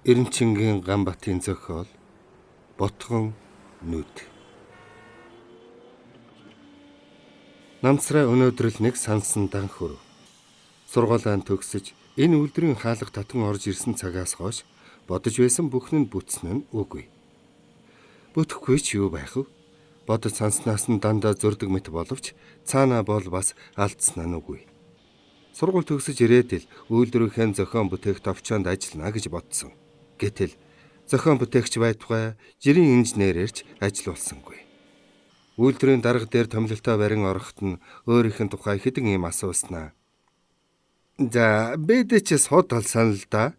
Эренчингийн Ганбатын зохиол Ботгон нүд. Намцраа өнөөдөр л нэг сансан дан хөрөв. Сургуулаа төгсөж энэ үйлдвэрийн хаалга татан орж ирсэн цагаас хойш бодож байсан бүхэн нь бүтсэн нь үгүй. Бүтэхгүй ч юу байх вэ? Бодож санснаас нь дандаа зөрдөг мэт боловч цаанаа бол бас алдсан нь үгүй. Сургууль төгсөж ирээд л үйлдвэрийн зохион бүтээх товчоонд ажиллана гэж бодсон. Гэтэл зохион бүтээгч байтугай жирийн инженерээр ч ажиллуулсангүй. Үйлдвэрийн дарга дээр томилолтой барин ороход нь өөрийнх нь тухай хэдэн юм асууснаа. За бид ч судалсан л да.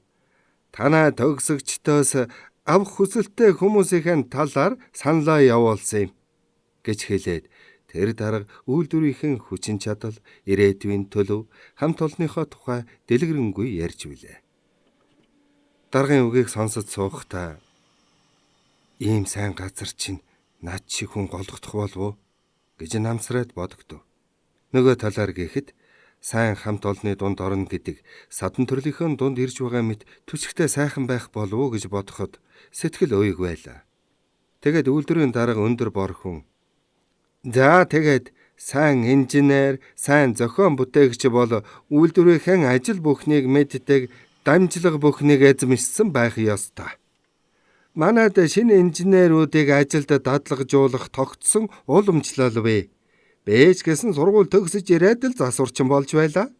Танай төгсөгчдөөс авах хүсэлтэй хүмүүсийн талаар саналаа явуулсан юм гэж хэлээд тэр дарга үйлдвэрийнхэн хүчин чадал, ирээдүйн төлөв, хамт олонныхоо тухай дэлгэрэнгүй ярьж билээ. Даргын үгийг сонсож суухдаа ийм сайн газар чинь над шиг хүн голгодох болов уу гэж намсраад бодогдов. Нөгөө талаар гэхэд сайн хамт олонны дунд орно гэдэг садан төрлийнхөө дунд ирж байгаа мэт түшигтэй сайхан байх болов уу гэж бодоход сэтгэл уйг байлаа. Тэгээд үйлдвэрийн дарга өндөр бор хүн. За тэгээд сайн инженер, сайн зохион бүтээгч бол үйлдвэрийнхэн ажил бүхнийг мэддэг, дамжлага бүхнийг эзэмшсэн байх ёстой. Манайд шинэ инженерүүдийг ажилд дадлагжуулах тогтсон уламжлал бий. Бэж гэсэн сургууль төгсөж ирээд л засварчин болж байлаа.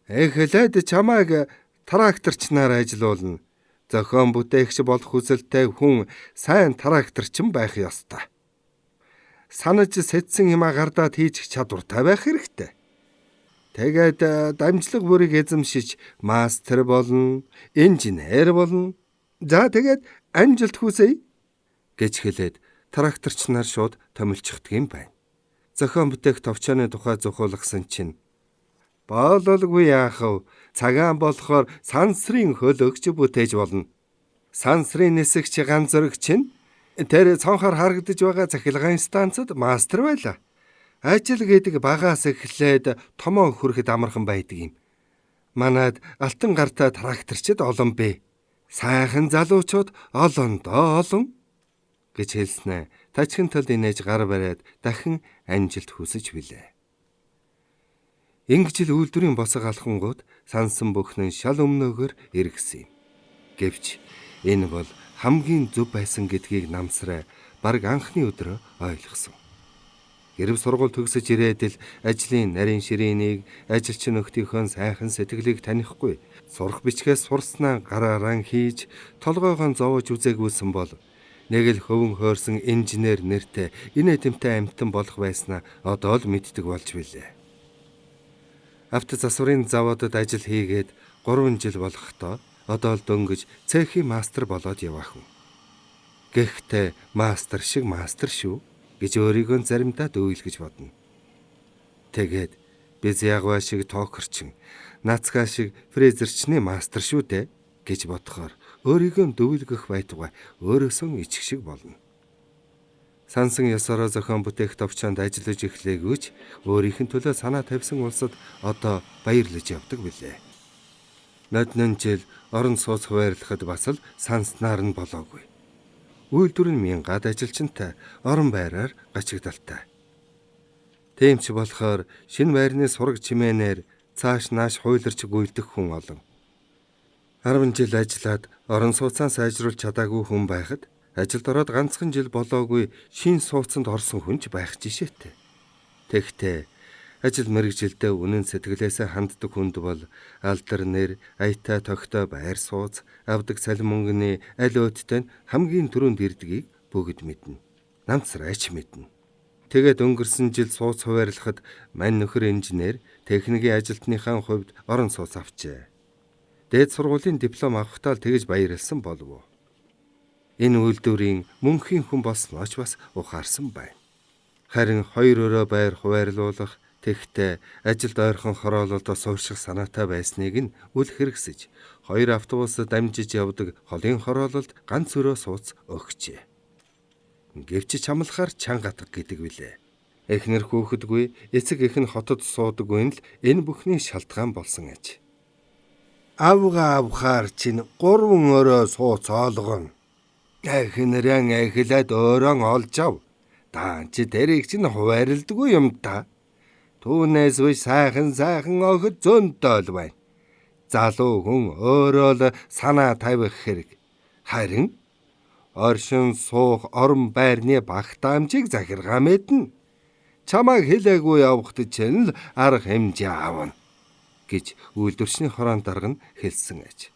Эхлээд чамайг тракторчнаар ажилуулна. Зохион бүтээгч болох хүсэлтэй хүн сайн тракторчин байх ёстой. Санаж сэтсэн юмаа гардаад хийж чадвартай байх хэрэгтэй. Тэгээд дамжлага бүрийг эзэмшиж мастер болно, инженер болно. За тэгээд амжилт хүсье гэж хэлээд тракторч нар шууд томилчихдаг юм байна. Зохион бүтээх товчооны тухай зохиолгосон чинь бололгүй яах вэ? Цагаан болохоор сансрын хөлөгч бүтээж болно. Сансрын нисэгч ганц зөрөгч нь тэр цонхоор харагдаж байгаа цахилгаан станцад мастер байлаа. Ажил гэдэг багаас эхлээд томоо хүрэхэд амархан байдаг юм. Манад алтан гартай тракторчид олон бэ. Сайхан залуучууд олондоо олон гэж хэлснэ. Тачхан талд инээж гар бариад дахин амжилт хүсэж билээ. Ингэж л үйлдвэрийн босго алхангууд сансан бүхэн шал өмнөөгөр эргэсэн юм. Гэвч энэ бол хамгийн зөв байсан гэдгийг намсраа бараг анхны өдрөө ойлгосон. Гэрэв сургууль төгсөж ирээд л ажлын нарийн ширээнийг, ажилчин нөхдийнхөө сайхан сэтгэлийг танихгүй, сурах бичгээс сурснаа гараараа хийж, толгойгоо зовоож үзээгүйсэн бол нэг л хөвөн хойрсон инженер нэртэй инэдэмтэй амьтан болох байснаа одоо л мэддэг болж билээ. Авто засварын заводод ажил хийгээд 3 жил болохдоо одоо л дөнгөж цехийн мастер болоод яваа хүн. Гэхдээ мастер шиг мастер шүү гэж өөрийгөө заримдаа дөөйлгөж бодно. Тэгээд биз ягва шиг токерчин, нацка шиг фрезерчний мастер шүү дээ гэж бодохоор өөрийгөө дөвөлгөх байтугай өөрөөсөө ичих шиг болно. Сансан ёсороо зохион бүтээх товчоонд ажиллаж эхлээгүйч өөрийнх нь төлөө санаа тавьсан улсад одоо баярлаж явдаг билээ. Ноднон жил орон сууц хуваарлахад бас л санснаар нь болоогүй. Үйлдвэр нь мянгаад ажилчинтай, орон байраар гачигдaltaй. Тийм ч болохоор шинэ байрны сураг чимээнээр цааш нааш хуйларч гүйлдэх хүн олон. 10 жил ажиллаад орон сууцаа сайжруулж чадаагүй хүн байхад ажилд ороод ганцхан жил болоогүй шин сууцанд орсон хүн ч байх жишээтэй. Тэгтээ ажил мэргэжилдээ үнэн сэтгэлээсээ ханддаг хүнд бол алдар нэр, аятай тогтой байр сууц, авдаг цалин мөнгөний аль өөдтэй нь хамгийн түрүүнд ирдгийг бүгд мэднэ. Намцраач мэднэ. Тэгээд өнгөрсөн жил сууц хуваарлахад мань нөхөр инженер техникийн ажилтныхаа хувьд орон сууц авчээ. Дээд сургуулийн диплом авахдаа л тэгж баярлсан болов уу? Энэ үйлдвэрийн мөнхийн хүн болсноо ч бас ухаарсан байна. Харин хоёр өрөө байр хуваарлуулах, тэгтээ ажилд ойрхон хороололдоо суурших санаатай байсныг нь үл хэрэгсэж, хоёр автобус дамжиж явдаг холын хороололд ганц өрөө сууц өгчээ. Гэвч чамлахаар чанга атга гэдэг билээ. Эхнэр хүүхэдгүй, эцэг эх нь хотод суудаггүй нь л энэ бүхний шалтгаан болсон аж. Авга авхаар чинь 3 өрөө сууц олгоно. Эхнэрэн эхлээд өөрөө олж ав. Даан чи тэрийг чинь хуваарлдгүй юм та. Түүнээс биш сайхан сайхан охид зөндөөл байна. Залуу хүн өөрөө л санаа тавих хэрэг. Харин оршин суух орон байрны багтаамжийг захиргаа мэднэ. Чамайг хэлээгүй явахд чинь л арга хэмжээ авна гэж үйлдвэрчний хорон дарга нь хэлсэн аж.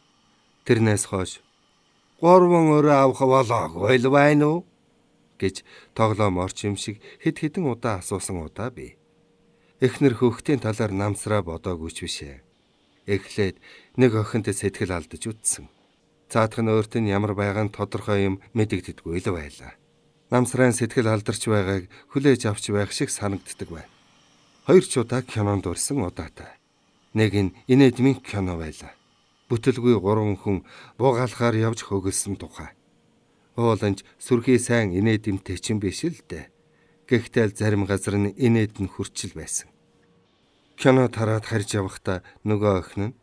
Тэрнээс хойш 3 өрөө авах болоогүй л байна уу гэж тоглоом орч юм шиг хэд хэдэн удаа асуусан удаа бий. Эхнэр хөөхтийн талаар намсраа бодоогүй ч биш ээ. Эхлээд нэг охинтой сэтгэл алдаж үтсэн. Цаадах нь өөрт нь ямар байгаа нь тодорхой юм мэдэгддэггүй л байлаа. Намсрaan сэтгэл алдарч байгааг хүлээж авч байх шиг санагддаг байна. 2 ч удаа кинонд урьсан удаатай. Нэг нь инээдмийн кино байлаа. Бүтэлгүй 3 хүн буугаалахаар явж хөглсөн тухай. Ууланч сүрхий сайн инээдэмтэй чинь биш л дээ. Гэхдээ л зарим газар нь инээд нь хүрчил байсан. Кино тараад харж явахдаа нөгөө охин нь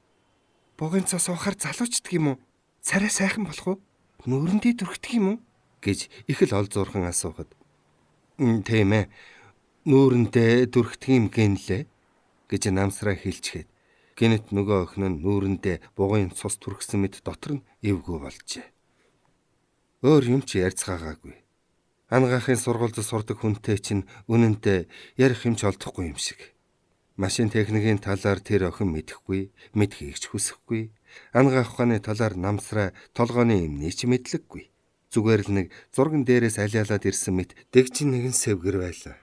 "Бугын цас уухаар залуучдаг юм уу? Царай сайхан болох уу? Нүүрэндээ дүрхдэг юм уу?" гэж их л ол зурхан асуухад "Тийм ээ. Нүүрэндээ дүрхдэг юм гинлээ" гэж намсраа хэлчихэд гинэт нөгөө охин нь нүүрэндээ бугын цус түрхсэн мэт дотор нь эвгүй болжээ. Өөр юм ч ярьцгаагаагүй. Ангаахын сургуульд сурдаг хүнтэй чинь үнэндээ ярих юм ч олдохгүй юм шиг. Машин техникийн талаар тэр охин мэдэхгүй, мэдхийг ч хүсэхгүй. Ангаах ухааны талаар намсраа толгойн юмний ч мэдлэггүй. Зүгээр л нэг зурган дээрээс алиалаад ирсэн мэт дэгжин нэгэн сэвгэр байлаа.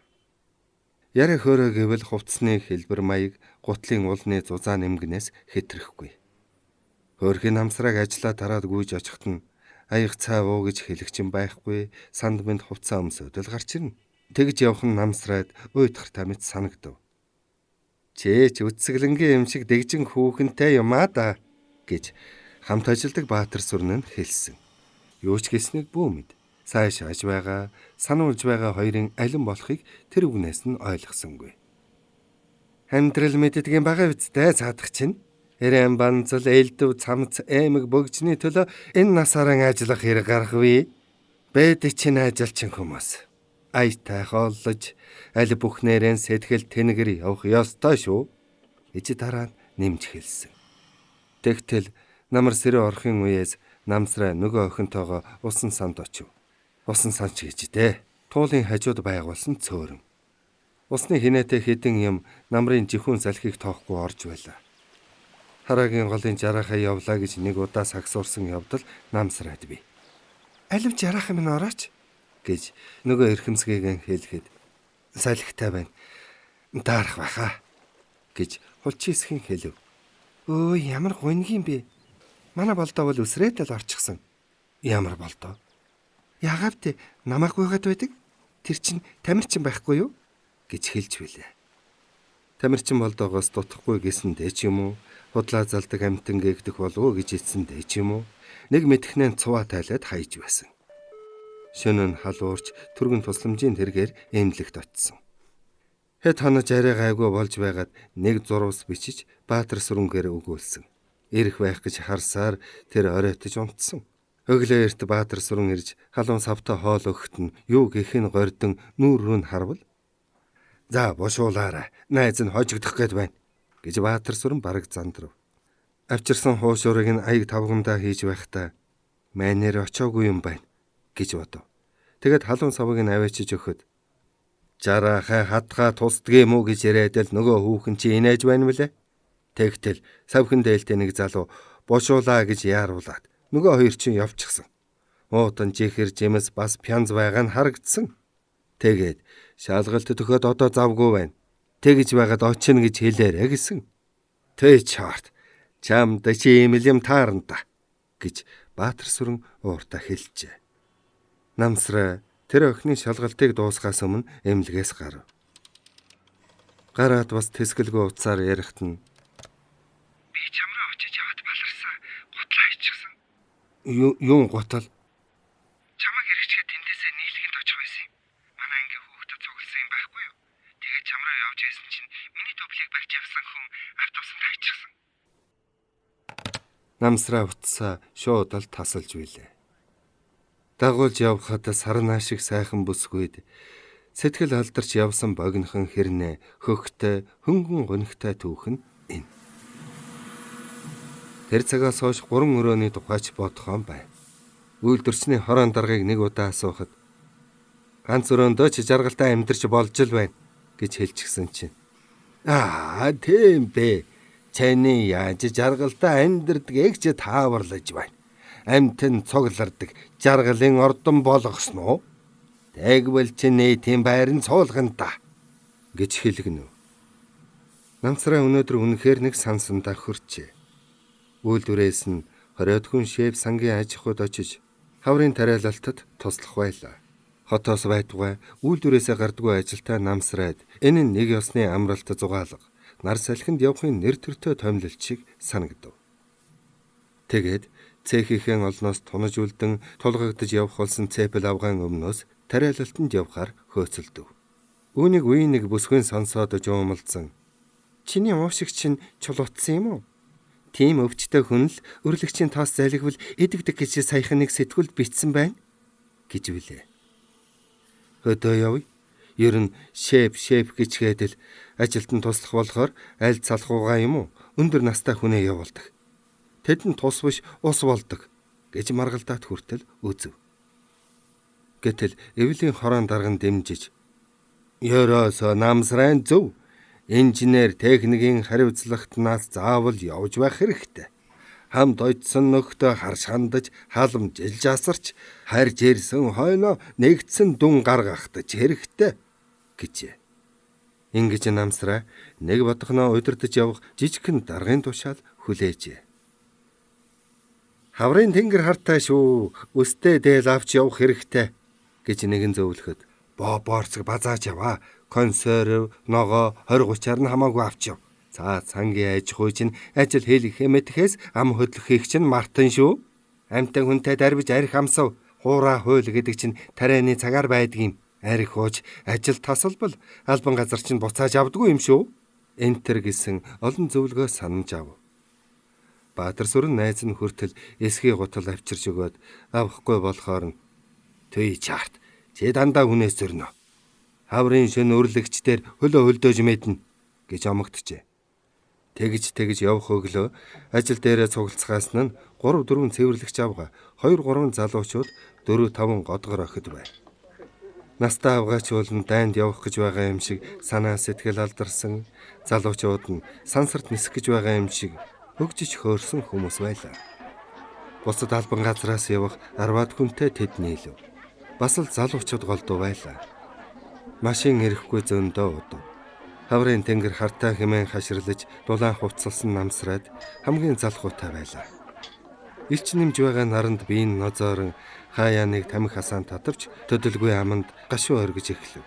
Яриа хөөрөө гэвэл хувцсны хэлбэр маяг, гутлын улны зузаан эмгэнээс хэтрэхгүй. Хөөрхийн намсрааг ажлаа тараад гүйж очиход нь аяг цай уу гэж хэлэх чинь байхгүй, санд мэнд хувцас өмсөд л гарч ирнэ. Тэгж явах нь намсраад уйтгартай мэт санагдав. Чээч үтсгэлэнгийн юм шиг дэгжин хүүхэнтэй юм аа да гэж хамт ажилладаг Баатар сүрэн нь хэлсэн. Юу ч гэснийг бүү мэд. Сайшааж байгаа, сануулж байгаа хоёрын алин болохыг тэр үгнээс нь ойлгосонгүй. Амьдрал мэддэгэн байгаа үсттэй цаадах чинь. Эрээн банзал, элдв, цамц, аймаг бөгжний төлөө энэ насааран ажиллах хэрэг гаргавээ. Бэд чинь ажилчин хүмүүс. Аятай хооллож, аль бүхнээрэн сэтгэл тэнгэр явах ёстой шүү. Гэж дараа нь нэмж хэлсэн. Тэгтэл намар сэрэ орохын үеэс намсраа нөгөө охинтойгоо усан санд очив. Усан сан ч гэж дээ. Туулын хажууд байгуулсан цөөрөн. Усны хинээтэй хэдэн юм намрын жихүүн салхийг тоохгүй орж байлаа. Харагийн голын жараахаа явлаа гэж нэг удаа сагсуурсан явдал намсраад бий. Алив жараах юм орооч гэж нөгөө эрхэмсгээгэн хэлэхэд салхитай байна. Даарах байхаа гэж хулчисхийн хэлв. Өө ямар гуниг юм бэ? Манай болдоо бол өсрээд л орчихсон. Ямар болдоо? Яагаад тэ намайг гуйгаад байдаг? Тэр чинь тамирчин байхгүй юу? гэж хэлж билээ. Тамирчин болдоогоос дутхгүй гэсэндээ ч юм уу, худлаа залдаг амтан гээгдэх болов уу гэж ицсэндээ ч юм уу, нэг мэдхнээ цуваа тайлаад хайж байсан. Шөнө нь халуурч түргэн тусламжийн тэргээр эмнэлэгт очсон. Хэд хонож арай гайгүй болж байгаад нэг зурвас бичиж Баатар сүрэнгээр өгүүлсэн. Ирэх байх гэж харсаар тэр оройтож унтсан. Өглөө эрт Баатар сүрэн ирж халуун савтай хоол өгөхт нь юу гэх нь гордон нүүр рүү нь харвал "За бушуулаарай. Найз нь хожигдох гээд байна" гэж Баатар сүрэн бараг зандрав. Авчирсан хуушуурыг нь аяг тавгамдаа хийж байхдаа "Майнэр очоогүй юм байна" гэж бодов. Тэгэд халуун савыг нь аваачиж өгөхөд "Жараахай хатгаа тусдгийм үү гэж яриад л нөгөө хүүхэн чи инээж байна мөлий. Тэгтэл савхин дээлтэй нэг залуу бушуулаа гэж яаруулад нөгөө хоёр чинь явчихсан. Муутан жихэр жимс бас пянз байгаа нь харагдсан. Тэгээд шалгалт төхөөд одоо завгүй байна. Тэгж байгаад очино гэж хэлээрэ гэсэн. Тэ чарт чамд чи ийм л юм таарна та гэж Баатар сүрэн ууртаа хэлжээ. Намсраа тэр охины шалгалтыг дуусгаас өмнө эмнэлгээс гарав. Гараад бас тэсгэлгүй утсаар ярихт нь "Би чам руу очиж яваад баларсан. Гутлаа хийчихсэн." "Юун гутал?" "Чамайг хэрэгчгээд тэндээсээ нийлэгэнд очих байсан юм. Манай ангийн хүүхдэд цугласан юм байхгүй юу? Тэгээд чам руу явж байсан чинь миний төвлийг барьж явсан хүн автобусанд хайчихсан." Намсраа утсаа шууд л тасалж билээ. Дагуулж явхад сарнаа шиг сайхан бүсгүйд сэтгэл алдарч явсан богинохон хэрнээ хөхтэй хөнгөн гунигтай түүхэн энэ. Тэр цагаас хойш 3 өрөөний тухайч бодхон байв. Үйлдвэрчний хорон даргаыг нэг удаа асуухад ганц өрөөндөө ч жаргалтай амьдарч болж л байна гэж хэлчихсэн чинь. Аа, тийм бэ. Чаны яаж жаргалтай амьдардгийг ч тааварлаж байна. Амьтан цуглардаг жаргалын ордон болгосон уу? Тэгвэл чиний тийм байран цуулгана та гэж хэлгэнэ. Намсраа өнөөдөр үнэхээр нэг сансандаа хөрчээ. Үйлдвэрээс нь 20 хүн шеф сангийн аж ахуйд очиж хаврын тариалалтад туслах байлаа. Хотоос байтугай үйлдвэрээсээ гардаггүй ажилтаа намсраад энэ нь нэг ёсны амралт зугаалга нар салхинд явахын нэр төртөө томилолт шиг санагдав. Тэгээд цехийнхээ олноос тунаж үлдэн тулгагдаж явах болсон цепл авгаан өмнөөс тариалалтанд явахаар хөөцөлдөв. Үүнийг үеийн нэг бүсгүйн сонсоод жуумалцсан. Чиний уушиг чинь чулуутсан юм уу? Тийм өвчтөй хүн л өрлөгчийн тоос залгивал идэгдэг гэж саяхан нэг сэтгүүлд бичсэн байна гэж билээ. Хөдөө явъя. Ер нь шеф шеф гэчгээд л ажилтан туслах болохоор аль залхуугаа юм уу? Өндөр настай хүнээ явуулдаг. Тэдэнд тус биш ус болдог гэж маргалдаат хүртэл үзв. Гэтэл эвлийн хорон дарган дэмжиж "Ерөөсөө намсрайн зөв. Инженер техникийн хариуцлагатнаас заавал явж байх хэрэгтэй. Хамт очсон нөхдөө харш хандаж, халамжилж асарч, харж ирсэн хойноо нэгдсэн дүн гаргахтаж хэрэгтэй" гэжээ. Ингэж намсраа нэг бодохноо удирдах явах жижигхэн даргын тушаал хүлээжээ. Хаврын тэнгэр хартай шүү. Өстэй дээл авч явах хэрэгтэй гэж нэгэн зөвлөхөд боо боорцог базааж яваа. Консерв, ногоо 20 30-аар нь хамаагүй авч яв. За цангийн аж ахуй чинь ажил хийх хэмэтгэхээс ам хөдлөх хийх чинь мартан шүү. Амьтан хүнтэй дарбиж арх амсав. Хуурай хуйл гэдэг чинь тарианы цагаар байдаг юм. Арх ууж ажил тасалбал албан газар чинь буцааж авдаггүй юм шүү. Энтер гэсэн олон зөвлөгөө санаж ав. Баатар сүрэн найз нь хүртэл эсхий гутал авчирч өгөөд авахгүй болохоор нь "Түй чарт. Чи дандаа хүнээс зөрнө. Хаврын шөн өрлөгчдөр хөлөө хөлдөөж мэднэ" гэж омогджээ. Тэгж тэгж явах өглөө ажил дээрээ цуглацгаас нь 3 4 цэвэрлэгч авга 2 3 залуучууд 4 5 годгор охид байв. Настай авгаач болон дайнд явах гэж байгаа юм шиг санаа сэтгэл алдарсан, залуучууд нь сансарт нисэх гэж байгаа юм шиг хөгжиж хөөрсөн хүмүүс байлаа. Бусад албан газраас явах 10-аад хүнтэй тэд нийлв. Бас л залуучууд голдуу байлаа. Машин ирэхгүй зөндөө удав. Хаврын тэнгэр хартай хэмээн хаширлаж дулаан хувцалсан намсраад хамгийн залхуутай байлаа. Илч нэмж байгаа наранд биеийн нозоорон хаяа нэг тамхи хасаан татвч төдөлгүй аманд гашуу оргиж эхлэв.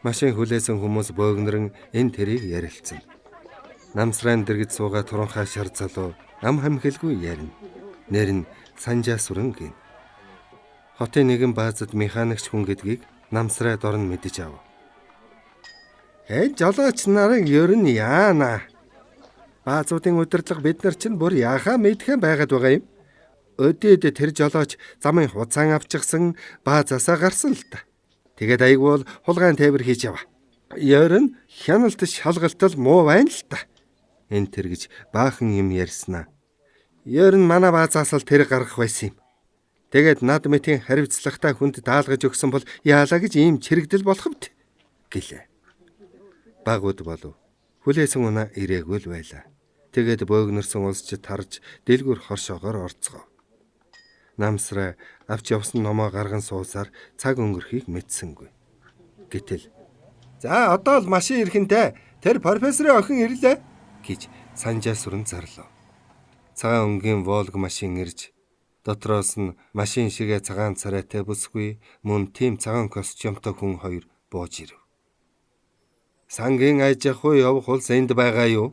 Машин хүлээсэн хүмүүс бөөгнөрөн энэ тэрийг ярилцсан. Намсраан дэргэд суугаа туранхай шар залуу ам хамхилгүй ярина. Нэр нь Санжаа сүрэн гин. Хотын нэгэн баазад механикч хүн гэдгийг намсраа дорн мэдэж ав. "Хэн жолооч нарын ер нь яана? Баазуудын удирдлага бид нар чинь бүр яхаа мэдхэн байгаад байгаа юм. Өдөөд тэр жолооч замын хуцаан авчихсан баазаасаа гарсан л та. Тэгээд айгүй бол хулгайн тээвэр хийж яваа. Ер нь хяналт шалгалтал муу байна л та." Энэ тэр гэж баахан юм ярьснаа. Ер нь манай баазаас л тэр гаргах байсан юм. Тэгээд над мэтийн хариуцлагатай хүнд даалгаж өгсөн бол яалаа гэж ийм чирэгдэл болох вэ гэлээ. Багууд болов. Хүлээсэн унаа ирээгүй л байлаа. Тэгээд бөөгнөрсөн улсч тарж дэлгүр хоршоогоор орцгов. Намсраа авч явсан номоо гарган суусаар цаг өнгөрөхийг мэдсэнгүй. Гэтэл "За одоо л машин ирэхэнтэй тэр профессорын охин ирлээ" гэж Санжаа сүрэн зарлав. Цагаан өнгийн Волг машин ирж дотроос нь машин шигээ цагаан царайтай бүсгүй мөн тийм цагаан костюмтой хүн хоёр бууж ирэв. "Сангийн аж ахуй явах улс энд байгаа юу?"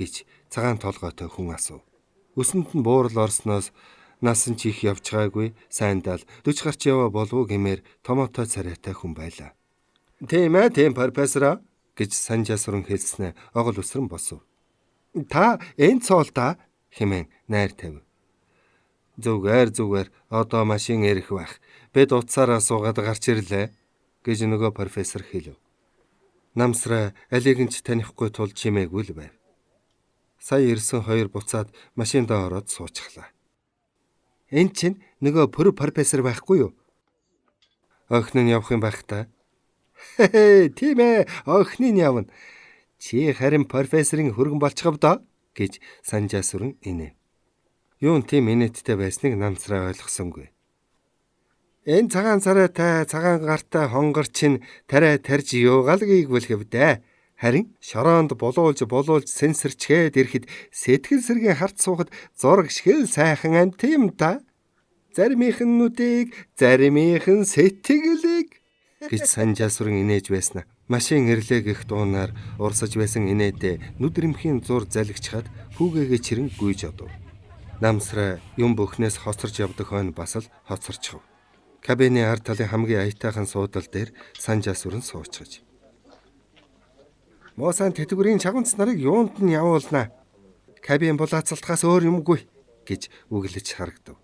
гэж цагаан толгойтой хүн асуув. Өсөнд нь буурал орсноос насан ч их явж байгаагүй сайндал 40 гарч яваа болов уу гэмээр томоотой царайтай хүн байлаа. "Тийм ээ, тийм профессороо" гэж Санжаа сүрэн хэлснээ огол өсрөн босов. "Та энд суул та" Хэмээн найр тавив. Зүгээр одоо машин ирэх байх. Бид утсаараа суугаад гарч ирлээ гэж нөгөө профессор хэлв. Намсраа алийг нь ч танихгүй тул чимээгүй л байв. Сая ирсэн хоёр буцаад машиндаа ороод суучхлаа. Эн чинь нөгөө пүр профессор байхгүй юу? Охин нь явах юм байх та. Хээ, тийм ээ, охин нь явна. Чи харин профессорын хөргөн болчихов доо гэж Санжаа сүрэн инээв. Юун тийм инээдтэй байсныг Намсраа ойлгосонгүй. Энэ цагаан царайтай, цагаан гартай хонгор чинь тариа тарж юугаал гийгүүлэв дээ. Харин шороонд булуулж сэнсэрчгээд ирэхэд сэтгэл сэргийн харт суухад зураг шиг л сайхан амт юм та. Заримийнх нь нүдийг, заримийнх нь сэтгэлийг гэж Санжаа сүрэн инээж байснаа. Машин ирлээ гэх дуунаар урсаж байсан инээдээ нүд рэмхийн зур залгичхад хүүгээгээ чирэн гүйж одов. Намсраа юм бүхнээс хоцорч явдаг хойно бас л хоцорчихов. Кабины ард талын хамгийн аятайхан суудал дээр Санжаа сүрэн суучхаж. Муусан тэтгэврийн чагунц нарыг юунд нь явуулнаа. Кабин булаацалтахаас өөр юмгүй гэж үгэлж харагдав.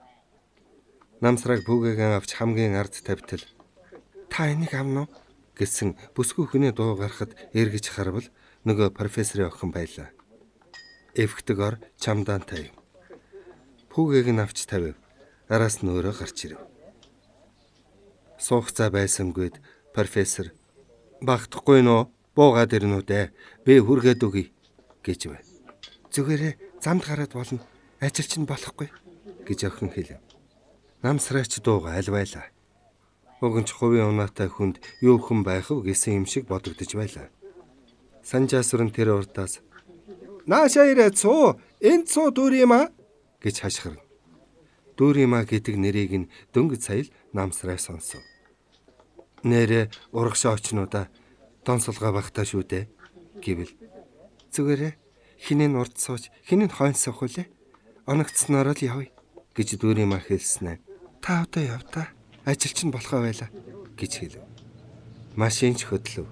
Намсрааг пүүгээгээ авч хамгийн ард тавьтал та энийг авна уу гэсэн бүсгүй хүний дуу гарахад эргэж харвал нөгөө профессорын охин байлаа. Эвхдэг ор чамдаан тавив. Пүүгээг нь авч тавив. Араас нь өөрөө гарч ирэв. Суух цаа байсангүйд профессор багтахгүй нөө буугаад ирнэ үү дээ. Би хүргээд өгье гэж байв. Зүгээрээ замд гараад болно. Ажил чинь болохгүй гэж охин хэлв. Намсраач дууга аль байлаа. Уг нь ч хувийн унаатай хүнд юу хүн байх вэ гэсэн юм шиг бодогдож байлаа. Санжаа сүрэн тэр урдаас наашаа ирээд суу. Энд суу дүүр юм аа гэж хашгирна. Дүүр юм аа гэдэг нэрийг нь дөнгөж сая л Намсраа сонсов. Нэрээ урагшаа очнуудаа дон сулгаа багтаа шүү дээ гэвэл зүгээрээ хинэн урд сууж хинэн хойно суух үлээ. Оногцсноор л явъя гэж дүүр юм аа хэлснэ. Та одоо яв та. Ажил чинь болохоо байла гэж хэлв. Машин ч хөдлөв.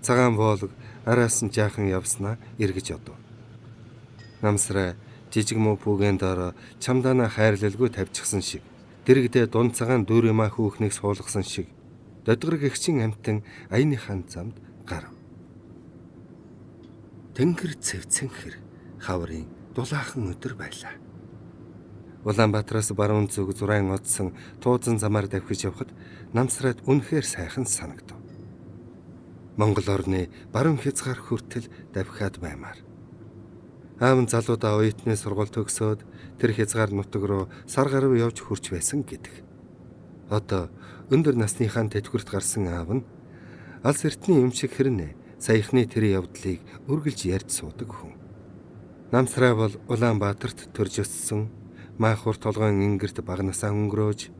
Цагаан боолог араас нь жаахан явснаа эргэж одов. Намсраа жижиг муу пүүгэн доороо чамдаанаа хайрлалгүй тавьчихсан шиг дэрэгдээ дунд цагаан дүүр юм аа хүүхнийг суулгасан шиг додгорог эгчин амтан аяныхаа замд гарав. Тэнгэр цэвцэнхэр хаврын дулаахан өдөр байлаа. Улаанбаатараас баруун зүг зурайн одсон туузан замаар давхиж явхад Намсраад үнэхээр сайхан санагдав. Монгол орны баруун хязгаар хүртэл давхиад баймаар. Аав нь залуудаа оюутны сургууль төгсөөд тэр хязгаар нутаг руу сар гаруй явж хурч байсан гэдэг. Одоо өндөр насныхаа тэтгэврт гарсан аав нь алс эртний юм шиг хэрнээ саяхны тэр явдлыг үргэлж ярьж суудаг хүн. Намсраа бол Улаанбаатарт төрж өссөн, маахур толгойн ингэрт багнасаа өнгөрөөж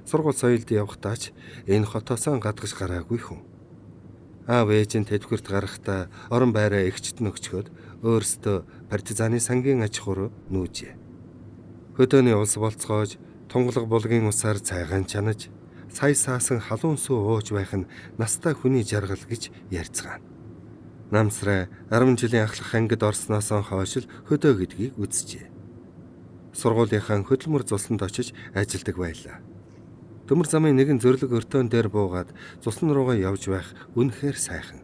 сургууль соёлд явахдаа ч энэ хотоосоо гадагш гараагүй хүн. Аав ээж нь тэтгэврт гарахдаа орон байраа эгчд нөгчхөд өөрсдөө партизаны сангийн аж ахуй руу нүүжээ. Хөдөөний улс болцоож тунгалаг булгийн усаар цайгаан чанаж сая саасан халуун сүү ууж байх нь настай хүний жаргал гэж ярьцгаана. Намсраа 10 жилийн ахлах ангид орсноос хойш л хөдөө гэдгийг үзжээ. Сургуулийнхаа хөдөлмөр зулсанд очиж ажилдаг байлаа. Төмөр замын нэгэн зөрлөг өртөөн дээр буугаад зулсан руугаа явж байх үнэхээр сайхан.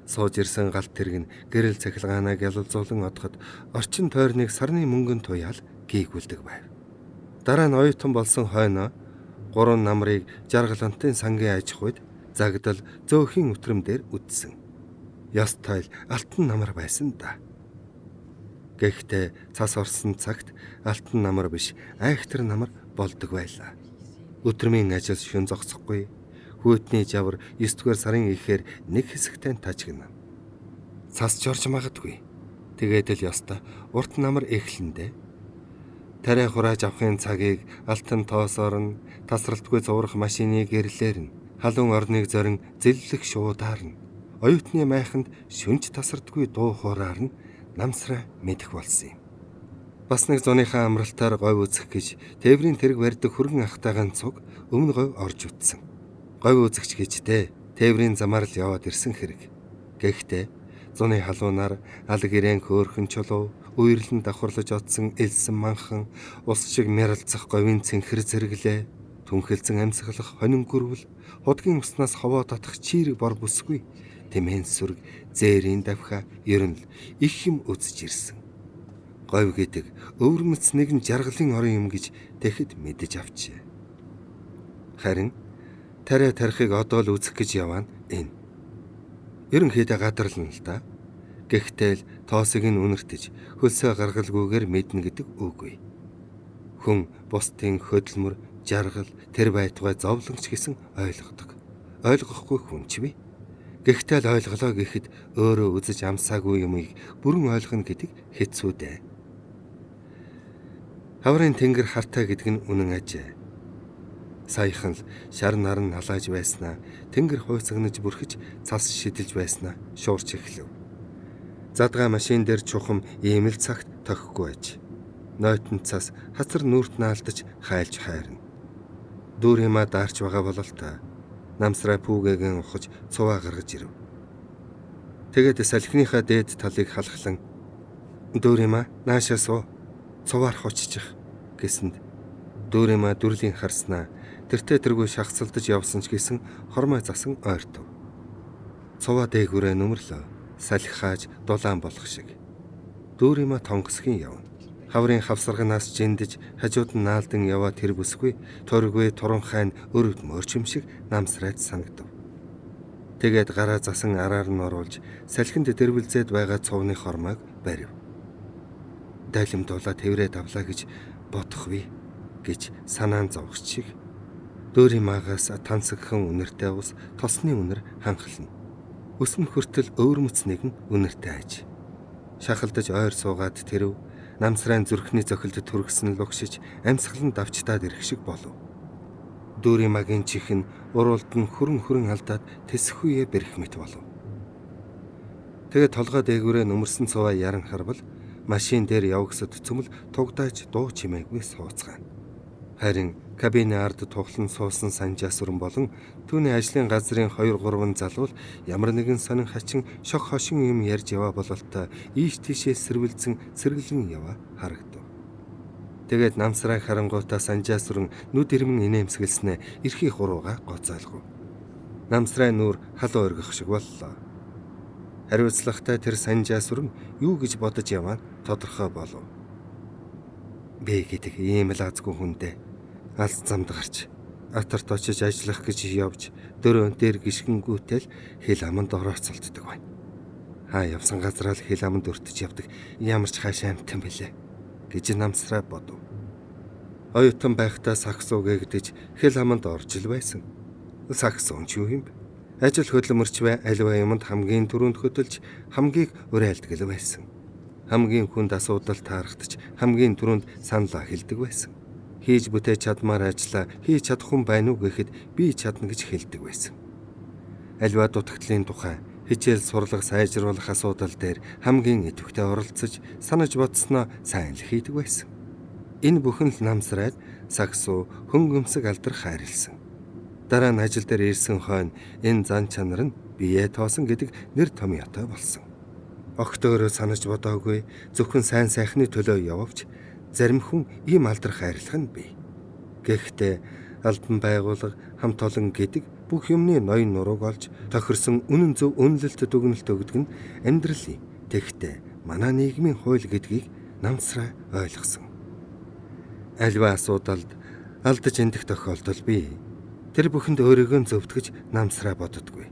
Сууж ирсэн галт тэрэг нь гэрэл цахилгаанаа гялалзуулан одоход орчин тойрныг сарны мөнгөн туяал гийгүүлдэг байв. Дараа нь оюутан болсон хойноо гурван намрыг жаргалантын сангийн аж ахуйд загдал зөөхийн үтрэм дээр үдсэн. Ёс тойл алтан намар байсан да. Гэхдээ цас орсон цагт алтан намар биш айхтар намар болдог байлаа. Өтрмийн ажил шүн зогсохгүй. Хүүтний жавар 9-р сарын ихээр нэг хэсэгтэй тажигна. Цас жорж магадгүй. Тэгээд л ёстой урт намар эхлэндээ. Тариа хурааж авахын цагийг алтан тоосоор нь тасралтгүй зурах машины гэрлээр нь халуун орныг зорин зэллэх шуудаар нь оюутны майханд шүнж тасардгүй дуу хуураар нь намсраа мэдэх болсон юм. Бас нэг зуныхаа амралтаар говь үзэх гэж тээврийн тэрэг барьдаг хүргэн ахтайгаан цуг өмнө говь орж үтсэн. Говь үзэгч гэж дээ тээврийн замаар л яваад ирсэн хэрэг. Гэхдээ зуны халуунаар алг ирээн хөөрхөн чулуу үерлэн давхарлаж одсон элсэн манхан, ус шиг мяралцах говийн цэнхэр зэрэглээ, түнхэлзэн амьсгалах хонин гүрвэл, худгийн уснаас ховоо татах чийрэг бор бүсгүй, тэмээн сүрэг, зээрийн давхиа ер нь л их юм үзэж ирсэн. Говь гэдэг өвөрмөц нэгэн жаргалын орон юм гэж тэгэхэд мэдэж авчээ. Харин тариа тарихыг одоо л үзэх гэж яваа нь энэ. Ерөнхийдөө гадарлана л да. Гэхдээ л тоосыг нь үнэртэж хөлсөө гаргалгүйгээр мэднэ гэдэг үгүй. Хүн бусдын хөдөлмөр, жаргал, тэр байтугай зовлонч гэсэн ойлгодог. Ойлгохгүй хүн ч бий. Гэхдээ л ойлголоо гэхэд өөрөө үзэж амсаагүй юмыг бүрэн ойлгоно гэдэг хэцүү дээ. Хаврын тэнгэр хартай гэдэг нь үнэн ажээ. Саяхан л шар нар нь халааж байснаа, тэнгэр хуйцагнаж бүрхэж цас шидэлж байснаа шуурч эхлэв. Задгаа машин дээр чухам ийм л цагт тохихгүй аж. Нойтон цас хацар нүрт наалдаж хайлж хайрна. Дүүр юмаа даарч байгаа бололтой. Намсраа пүүгээгэн ухаж цуваа гаргаж ирэв. Тэгээд салхиныхаа дээд талыг халахлан "Дүүр юмаа наашаа суу. Цуваар хоччих" гэсэнд дүүр юмаа дүрлийн харснаа тэртээ тэргүй шахацалдаж явсан ч гэсэн хормой засан ойртов. Цуваа дээгүүрээ нүмерлөө. Салхи хааж дулаан болох шиг. Дүүр юмаа тонгосхийн явна. Хаврын хавсарганаас жиндэж хажууд нь наалдан яваа тэр бүсгүй тургүй туранхай нь өрөвд мөрч юм шиг намсраад санагдав. Тэгээд гараа засан араар нь оруулж салхинд дэрвэлзээд байгаа цувны хормойг барив. Дайлам дулаа тэврээд авлаа гэж бодох вэ гэж санаан зовгч шиг дүүрийн магаас тансагхан үнэртэй ус тосны үнэр ханхлна. Өсөн хүртэл өвөрмөц нэгэн үнэртэй аж. Шахалдаж ойр суугаад тэрв намсрайн зүрхний зохилд түргсэн лугшиж амьсгалан давчтаад ирэх шиг болов. Дүүрийн магийн чих нь уруулд нь хүрэн хүрэн алдаад тэсэхүйе бэрх мэт болов. Тэгээд толгой дээгүүрээ нүмерсэн цуваа яран харвал машин дээр явгсад цөмөл тугдааж дуу чимээгүй сууцгаана. Харин кабины ард тухлан суусан санжаа сүрэн болон түүний ажлын газрын 2 3 залуул ямар нэгэн сонин хачин шог хошин юм ярьж яваа бололтой ийш тийшээ сэрвэлзэн сэргэлэн яваа харагдав. Тэгээд намсраа харангуйтаа санжаа сүрэн нүд ирмэн инээмсэгэлснээ эрхий хурууга гоцойлгов. Намсраа нүур халуун оргих шиг боллоо. Хариуцлагатай тэр санжаа сүрэн юу гэж бодож яваа нь тодорхой болов. Би гэдэг ийм л азгүй хүндээ алс замд гарч атарт очиж ажиллах гэж явж дөрөөн дээр гიშгэнгүүтэл хэл аманд орооцолддог байна. Хаа явсан газраа л хэл аманд өртөж явдаг ямар ч хаашаа амтан бэлээ гэж намсраа бодов. Оюутан байхдаа саксуу гэгдэж хэл аманд орж ил байсан. Саксуу ч юу юм бэ? Ажил хөдөлмөрч бай аливаа юмд хамгийн түрүүнд хөдөлж хамгийн уриалдаг л байсан. Хамгийн хүнд асуудал таарахтаж хамгийн түрүүнд саналаа хэлдэг байсан. Хийж бүтээж чадмаар ажлаа хийж чадах хүн байна уу гэхэд би чадна гэж хэлдэг байсан. Аливаа дутагдлын тухай хичээл сурлага сайжруулах асуудал дээр хамгийн идэвхтэй оролцож санаж бодсноо сайн л хийдэг байсан. Энэ бүхэн л намсраад саксуу хөнгөмсөг алдар хайрлсан. Дараа нь ажил дээр ирсэн хойно энэ зан чанар нь бие тоосон гэдэг нэр томьёотой болсон. Огт өөрөө санаж бодоогүй зөвхөн сайн сайхны төлөө явавч зарим хүн ийм алдар хайрлах нь бий. Гэхдээ албан байгууллага хамт олон гэдэг бүх юмны ноён нурууг олж тохирсон үнэн зөв үнэлэлт дүгнэлт өгдөг нь амьдралын тэгтээ манай нийгмийн хууль гэдгийг намсраа ойлгосон. Альва асуудалд алдаж эндэх тохиолдол бий. Тэр бүхэнд өөрийгөө зөвтгөж намсраа боддоггүй.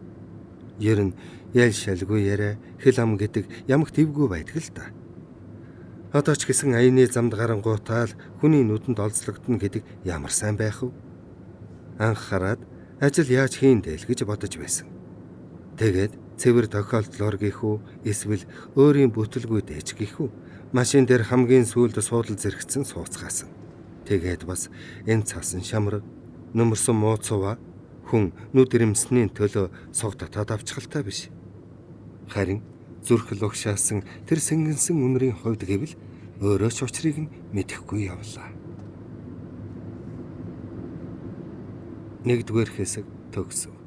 Ер нь ял шалгүй яриа хэл ам гэдэг ямагт эвгүй байдаг л та. Одоо ч гэсэн аяны замд гарангуутаа л хүний нүдэнд олзлогдно гэдэг ямар сайн байх вэ? Анх хараад ажил яаж хийн дээл гэж бодож байсан. Тэгээд цэвэр тохиолдлоор гихүү эсвэл өөрийн бүтэлгүй дэж гихүү машин дээр хамгийн сүүлд суудал зэрэгцэн сууцгаасан. Тэгээд бас энэ цасан шамар нөмөрсөн муу цуваа хүн нүд ирэмсний төлөө суг татаад авчихалтай биш. Харин зүрх лугшаасан тэр сэнгэнсэн үнрийн хувьд гэвэл өөрөө ч учрыг нь мэдэхгүй явлаа. Нэгдүгээр хэсэг төгсөв.